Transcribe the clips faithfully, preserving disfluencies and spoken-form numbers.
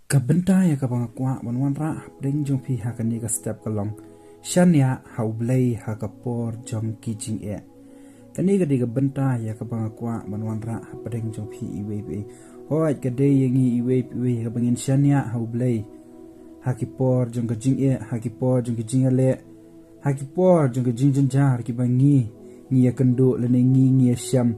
Ka bynta ïa kaba nga kwah ban wanrah hapdeng jong phi ha kane ka step ka long: shaniah ha U Blei ha ka por jong ki jingeh. Kane ka dei ka bynta ïa kaba nga kwah ban wanrah hapdeng jong phi iwei pa iwei. Hooid, ka dei ïa ngi iwei pa iwei ïa kaba ngin shaniah ha U Blei ha ki por jong ka jingeh, ha ki por jong ki jingïaleh, ha ki por jong ka jingjynjar kiba ngi ngi ïakynduh lane ngi ngi ïashem.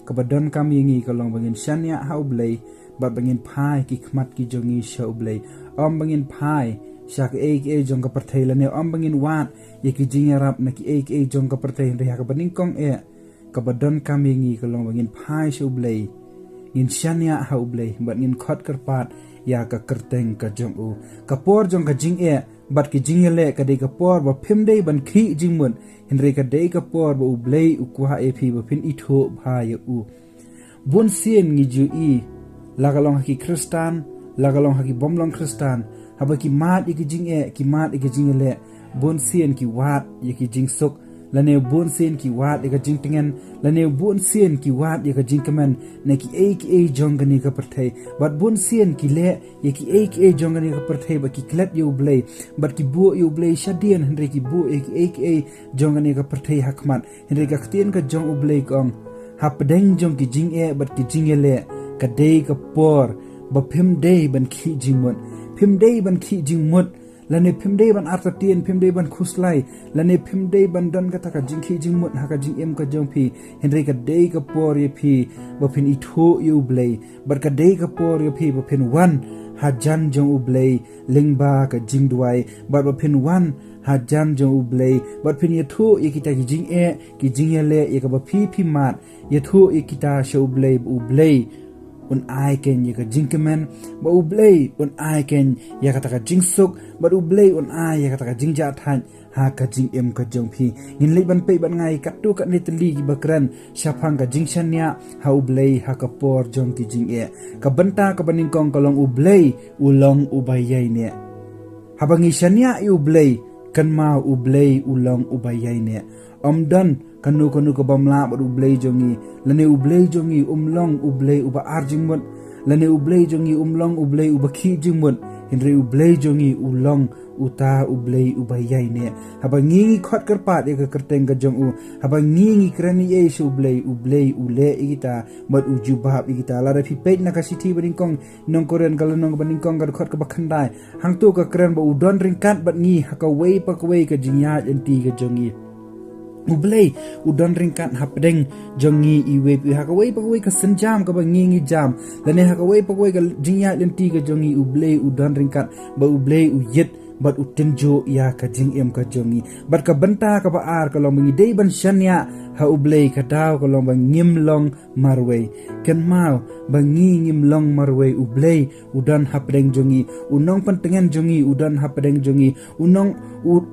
Kaba donkam ïa ngi ka long ba ngin shaniah ha U Blei bad ba ngin phai ki khmat ki jong ngi sha U Blei. Ym ba ngin phai sha kiei kiei jong ka pyrthei, lane ym ba ngin wad ïa ki jingïarap na kiei kiei jong ka pyrthei, hynrei ha kaba nyngkong eh, kaba donkam ïa ngi ka long ba ngin phai sha U Blei, ngin shaniah ha U Blei bad ngin khot kyrpad ïa ka kyrteng ka jong U. Ka por jong ka jingeh bad ki jingïaleh ka dei ka por ba phim dei ban khih jingmut, hynrei ka dei ka por ba U Blei u kwah ïa phi ba phin ithuh bha ïa U. Bun sien ngi ju i, la ka long ha ki Khristan, la ka long ha ki bym long Khristan, haba ki mad ïa ki jingeh, ki mad ïa ki jingïaleh, bun sien ki wad ïa ki jingsuk, lane bun sien ki wad ïa ka jingtngen, lane bun sien ki wad ïa ka jingkmen na kiei kiei jong kane ka pyrthei. Bad bun sien ki leh ïa kiei kiei jong kane ka pyrthei bad ki klet ïa U Blei, bad ki buh ïa U Blei shadien, hynrei ki buh ïa kiei kiei jong kane ka pyrthei ha khmat. Hynrei ka ktien ka jong U Blei ka ong, hapdeng jong ki jingeh bad ki jingïaleh ka dei ka por ba phim dei ban khih jingmut. Phim dei ban khih jingmut, lane phim dei ban artatien, phim dei ban khuslai, lane phim dei ban don kata ka jingkhih jingmut ha ka jingim ka jong phi. Hynrei ka dei ka por ïa phi ba phin ithuh ïa U Blei, bad ka dei ka por ïa phi ba phin wan hajan jong U Blei lyngba ka jingduwai, bad ba phin wan hajan jong U Blei bad phin ïathuh ïa kita ki jingeh, ki jingïaleh ïa kaba phi phi mad. Ïathuh ïa kita sha U Blei, ba U Blei un ai kein ïa ka jingkmen, ba U Blei un ai kein ïa kata ka jingsuk, bad U Blei un ai ïa kata ka jingjahthait ha ka jingim ka jong phi. Ngin leit ban peit bad nga ïa katto katne tylli kiba kren shaphang ka jingshaniah ha U Blei ha ka por jong ki jingeh. Ka bynta kaba nyngkong ka long: U Blei u long uba ïaineh. Haba ngi shaniah ïa U Blei, kynmaw U Blei u long uba ïaineh. Ym don kano kano ka bym lah bad U Blei jong ngi, lane U Blei jong ngi um long U Blei uba ar jingmut, lane U Blei jong ngi um long U Blei uba khih jingmut, hynrei U Blei jong ngi u long uta U Blei uba ïaineh. Haba ngi ngi khot kyrpad ïa ka kyrteng ka jong U, haba ngi ngi kren ei ei sha U Blei, U Blei u leh ïa kita bad u jubab ïa kita. Lada phi peit na ka shithi ba nyngkong Nongkorinth ka lynnong ba nyngkong ka dkhot kaba khyndai, hangto ka kren ba u don ryngkat bad ngi ha kawei pa kawei ka jingïaid lynti ka jong ngi. U Blei u don ryngkat hapdeng jong ngi iwei pa iwei, ha kawei pa kawei ka sienjam kaba ngi ngi jam, lane ha kawei pa kawei ka jingïaid lynti ka jong ngi, U Blei u don ryngkat bad U Blei u ïit bad u tynjuh ïa ka jingim ka jong ngi. Bad ka bynta kaba ar ka long ba ngi dei ban shaniah ha U Blei, ka daw ka long ba ngim long marwei. Kynmaw ba ngi ngim long marwei, U Blei u don hapdeng jong ngi, u nongpyntngen jong ngi u don hapdeng jong ngi, u nong u,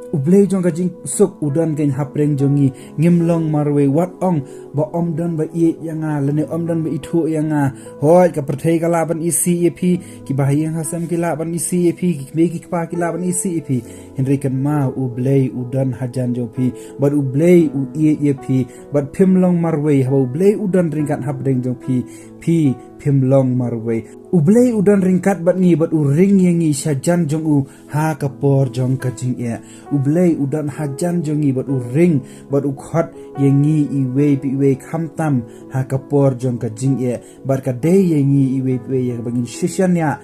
U Blei jong ka jingsuk u don kein hapdeng jong ngi. Ngim long marwei. Wat ong ba ym don ba ïeit ïa nga, lane ym don ba ithuh ïa nga. Hooid, ka pyrthei ka lah ban isih ïa phi, kiba ha ïing ha sem ki lah ban isih ïa phi, ki kmie ki kpa ki lah ban isih ïa phi. Hynrei kynmaw U Blei u don hajan jong phi, bad U Blei u ïeit ïa phi, bad phim long marwei. Haba U Blei u don ryngkat hapdeng jong phi, phi phim long marwei. U Blei u don ryngkat bad ngi bad u ring ïa ngi shajan jong u ha ka por jong ka jingeh. U Blei u don hajan jong ngi bad u ring bad u khot ïa ngi iwei pa iwei khamtam ha ka por jong ka jingeh. Bad ka dei ïa ngi iwei pa iwei ïa kaba ngin shu shaniah,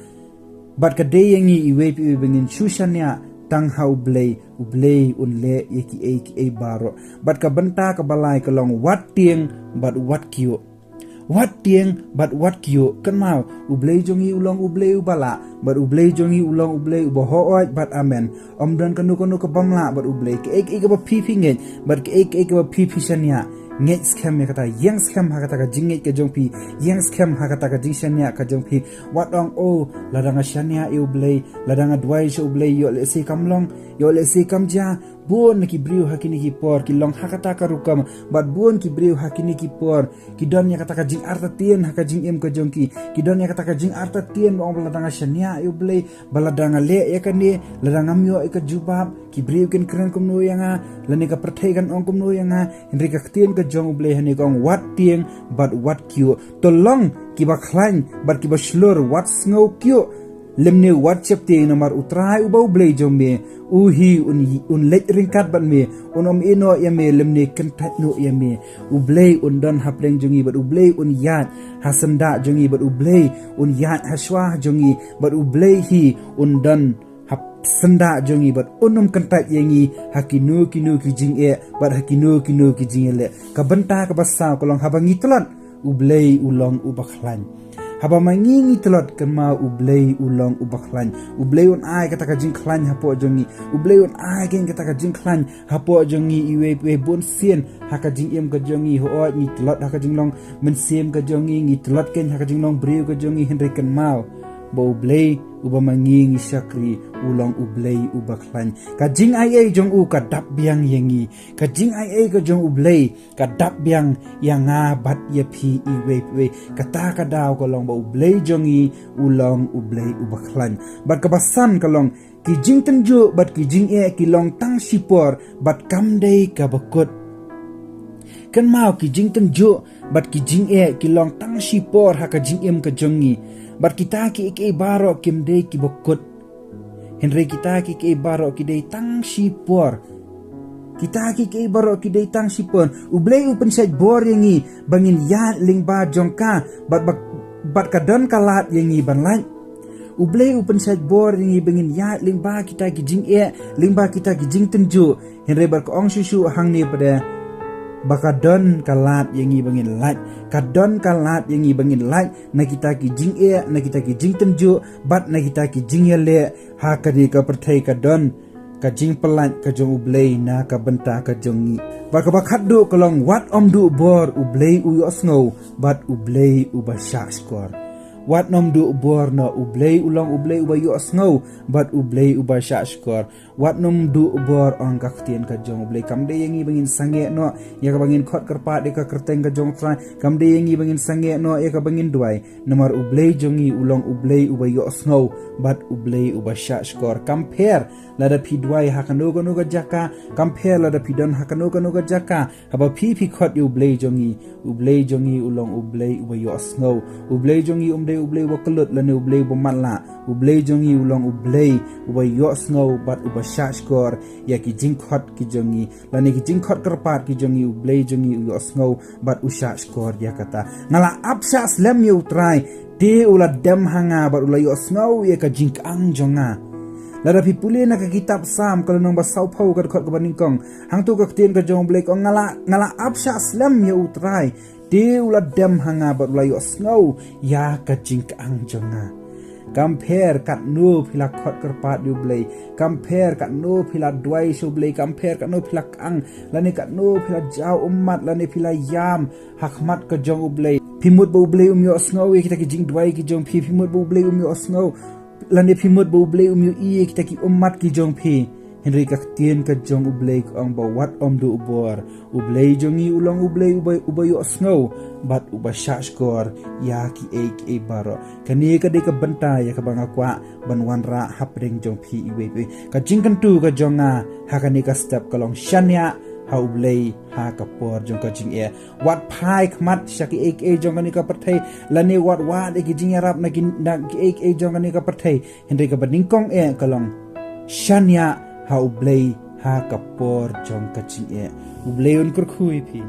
bad ka dei ïa ngi iwei pa iwei ba ngin shu shaniah tang ha U Blei. U Blei un leh ïa kiei kiei baroh. Bad ka bynta kaba lai ka long: wat tieng bad wat kyiuh. Wat tieng bad wat kyiuh. Kynmaw, U Blei jong ngi u long U Blei uba lah, bad U Blei jong ngi u long U Blei uba hooid bad amen. Ym don kano kano ka bym lah bad U Blei. Kaei kaei kaba phi phi ngeit bad kaei kaei kaba phi phi shaniah, ngeit skhem ïa kata, ïeng skhem ha kata ka jingngeit ka jong phi, ïeng skhem ha kata ka jingshaniah ka jong phi. Wat ong, o, lada nga shaniah ïa U Blei, lada nga duwai sha U Blei, ïoh lehse kam long, ïoh lehse kam jia. Bun na ki briew ha kine ki por ki long ha kata ka rukom, bad bun ki briew ha kine ki por ki don ïa kata ka jingartatien ha ka jingim ka jong ki. Ki don ïa kata ka jingartatien ba ong ba lada nga shaniah ïa U Blei, ba lada nga leh ïa kane, lada ngam ïoh ïa ka jubab, ki briew kin kren kumno ïa nga, lane ka pyrthei kan ong kumno ïa nga. Hynrei ka ktien ka jong U Blei hangne ka ong: wat tieng bad wat kyiuh. To long kiba khlaiñ bad kiba shlur, wat sngew kyiuh. Lymne wat sheptieng, namar U Trai uba U Blei jong me, u hi un, un leit ryngkat bad me, un ym ïehnoh ïa me lymne kyntait noh ïa me. U Blei un don hapdeng jong ngi bad U Blei un ïaid ha syndah jong ngi bad U Blei un ïaid ha shuwa jong ngi bad U Blei hi un don ha syndah jong ngi bad un ym kyntait ïa ngi ha kino kino ki jingeh bad ha kino kino ki jingïaleh. Ka bynta kaba saw ka long haba ngi tlot, U Blei u long uba khlaiñ. Haba ma ngi ngi tlot, kynmaw U Blei u long uba khlaiñ. U Blei un ai kata ka jingkhlaiñ hapoh jong ngi. U Blei un ai kata ka jingkhlaiñ hapoh jong ngi iwei pa iwei. Bun sien ha ka jingim ka jong ngi, hooid ngi tlot ha ka jinglong mynsiem ka jong ngi, ngi tlot keiñ ha ka jinglong briew ka jong ngi, hynrei kynmaw ba U Blei uba ma ngi ngi shakri u long U Blei uba khlaiñ. Ka jingaiei jong u ka dap biang ïa ngi. Ka jingaiei ka jong U Blei ka dap biang ïa nga bad ïa phi iwei pa iwei. Kata ka daw ka long ba U Blei jong ngi u long U Blei uba khlaiñ. Bad kaba san ka long, ki jingtynjuh bad ki jingeh ki long tang shipor bad kam dei kaba kut. Kynmaw, ki jingtynjuh bad ki jingeh ki long tang shipor ha ka jingim ka jong ngi. Bad kita kiei kiei baroh kim dei kiba kut. Hynrei kita kiei kiei baroh ki dei tang shipor. Kita kiei kiei baroh ki dei tang shipor. U Blei u pynshait bor ïa ngi ba ngin ïaid lyngba jong ka bad, bad, bad ka don ka lad ïa ngi ban lait. U Blei u pynshait bor ïa ngi ba ngin ïaid lyngba kita ki jingeh, lyngba kita ki jingtynjuh. Hynrei bad ka ong shuh shuh hangne pat de ba ka don ka lad ïa ngi ba ngin lait. Ka don ka lad ïa ngi ba ngin lait na kita ki jingeh, na kita ki jingtynjuh bad na kita ki jingïaleh. Ha kane ka pyrthei ka don ka jingpyllait ka jong U Blei na ka bynta ka jong ngi. Bad kaba khatduh ka long, wat ym duh bor, U Blei u ïohsngew bad U Blei uba shahshkor. Wat nym duh bor noh, U Blei u long U Blei uba ïohsngew bad U Blei uba shahshkor. Wat nym duh bor, ong ka ktien ka jong U Blei. Kam dei ïa ngi ba ngin sangeh noh ïa kaba ngin khot kyrpad ïa ka kyrteng ka jong U Trai. Kam dei ïa ngi ba ngin sangeh noh ïa kaba ngin duwai. Namar U Blei jong ngi u long U Blei uba ïohsngew bad U Blei uba shahshkor. Kam pher lada phi duwai ha kano kano ka jaka, kam pher lada phi don ha kano kano ka jaka, haba phi phi khot ïa U Blei jong ngi, U Blei jong ngi u long U Blei uba ïohsngew. U Blei jong ngi um dei U Blei uba kyllut lane U Blei uba matlah. U Blei jong ngi u long U Blei uba ïohsngew bad uba shahshkor ïa ki jingkhot ki jong ngi, lane ki jingkhot kyrpad ki jong ngi. U Blei jong ngi u ïohsngew bad u shahshkor ïa kata. Nga la ap shah slem ïa U Trai, te u la dem ha nga bad u la ïohsngew ïa ka jingkang jong nga. Lada phi pule na ka kitab Salm ka lynnong ba sawphew ka dkhot kaba nyngkong, hangto ka ktien ka jong U Blei ka ong, nga la, nga la ap shah slem ïa U Trai, te u la dem ha nga bad u la ïohsngew ïa ka jingkang jong nga. Kam pher katno phi la khot kyrpad ïa U Blei, kam pher katno phi la duwai sha U Blei, kam pher katno phi la kang, lane katno phi la jaw ummat, lane phi la ïam ha khmat ka jong U Blei. Phi mut ba U Blei um ïohsngew ïa kita ki jingduwai ki jong phi, phi mut ba U Blei um ïohsngew, lane phi mut ba U Blei um ïohi ïa kita ki ummat ki jong phi. Hynrei ka ktien ka jong U Blei ka ong ba wat ym duh bor. U Blei jong ngi u long U Blei uba, uba ïohsngew bad uba shahshkor ïa kiei kiei baroh. Kane ka dei ka bynta ïa kaba nga kwah ban wanrah hapdeng jong phi iwei pa iwei. Ka jingkyntu ka jong nga ha kane ka step ka long, shaniah ha U Blei ha ka por jong ka jingeh. Wat phai khmat sha kiei kiei jong kane ka pyrthei, lane wat wad ïa ki jingïarap na ki, na kiei kiei jong kane ka pyrthei. Hynrei kaba nyngkong eh ka long, shaniah ha U Blei ha ka por jong ka jingeh. U Blei un kyrkhu ïa phi.